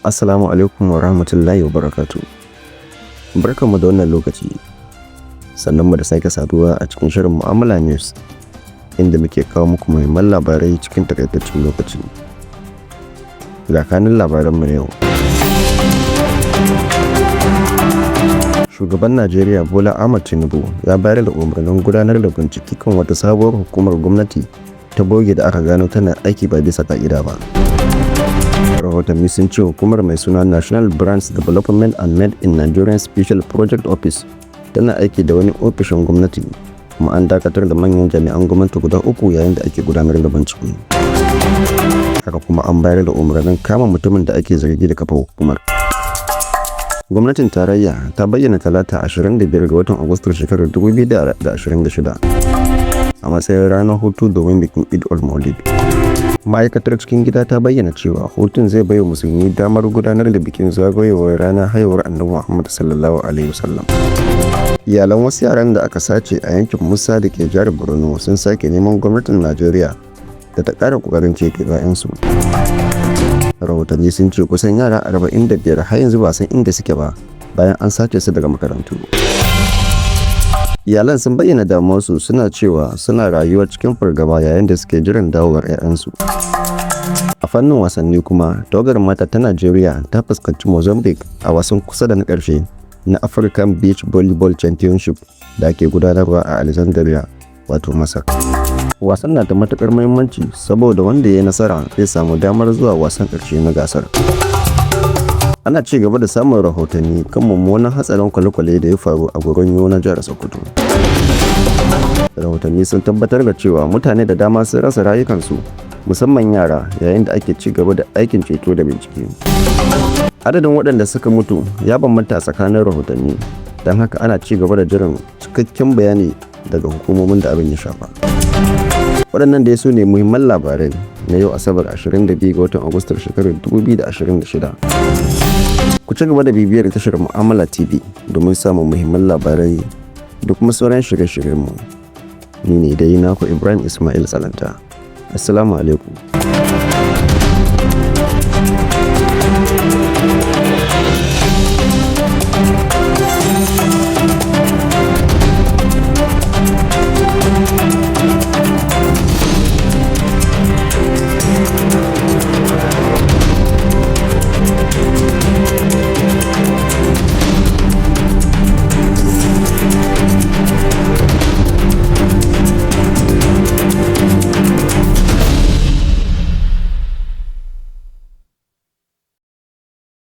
Assalamu alaikum wa rahmatullahi wa barakatu. Barkanmu da wannan lokaci. Sannan mu da sake saduwa a cikin shirin Mu'amala News, inda muke kawo muku muhimman labarai cikin takaitaccen lokaci. Ga kanun labaranmu na yau. Shugaban Najeriya Bola Ahmed Tinubu ya bayar da umarnin gudanar da bincike kan wata sabuwar hukumar gwamnati ta boge da aka gano tana aiki ba bisa ka'ida ba. Rahotanni sun ce hukumar mai suna National Brands Development and Made in Nigerian Special Project Office tana aiki da wani ofishin gwamnati, kuma an dakatar da manyan jami'an gwamnati guda uku yayin da ake gudanar da bincike. Haka kuma an bayar da umarnin kama mutumin da ake zargi da kafa hukumar. Gwamnatin tarayya ta bayyana Talata 25 ga watan Agustar shekarar 2026 a matsayin ranar hutu domin bikin Eid al-Maulid. Ma'aikatar cikin gida ta bayyana cewa hutun zai baiwa Musulmi damar gudanar da bikin zagayowar ranar haihuwar Annabi Muhammad Sallallahu Alaihi Wasallam. Iyalan wasu yaran da aka sace a yankin Musa da ke jihar Borno sun sake neman gwamnatin Najeriya da ta ƙara ƙoƙarin ceto 'ya'yansu. Rahotanni sun ce kusan yara 45 har yanzu ba san inda suke ba bayan an sace su daga makarantu. Iyalan sun bayyana damuwarsu, suna cewa suna rayuwa cikin fargaba yayin da suke jiran dawowar 'ya'yansu. A fannin wasanni kuma, tawagar mata ta Najeriya ta fuskanci Mozambique a wasan kusa da na ƙarshe na African Beach Volleyball Championship da ake gudanarwa a Alexandria, wato Masar. Wasan na da matukar muhimmanci saboda wanda ya yi nasara zai samu damar zuwa wasan ƙarshe na gasar. Ana ci gaba da samun rahotanni kan mummunan hatsarin kwale-kwale da ya faru a Goronyo na jihar Sokoto. Rahotanni sun tabbatar da cewa mutane da dama sun rasa rayukansu, musamman yara, yayin da ake ci gaba da aikin ceto da bincike. Adadin waɗanda suka mutu ya bambanta a tsakanin rahotanni, don haka ana ci gaba da jiran cikakken bayani daga hukumomin da abin ya shafa. Waɗannan dai su ne muhimman labarai na yau Asabar 22 ga watan Agustar shekarar 2026. Ku ci gaba da bibiyar tashar Mu'amala TV domin samun muhimman labarai da kuma sauran shirye-shiryenmu. Ni ne dai naku Ibrahim Ismail Salanta. Assalamu alaikum.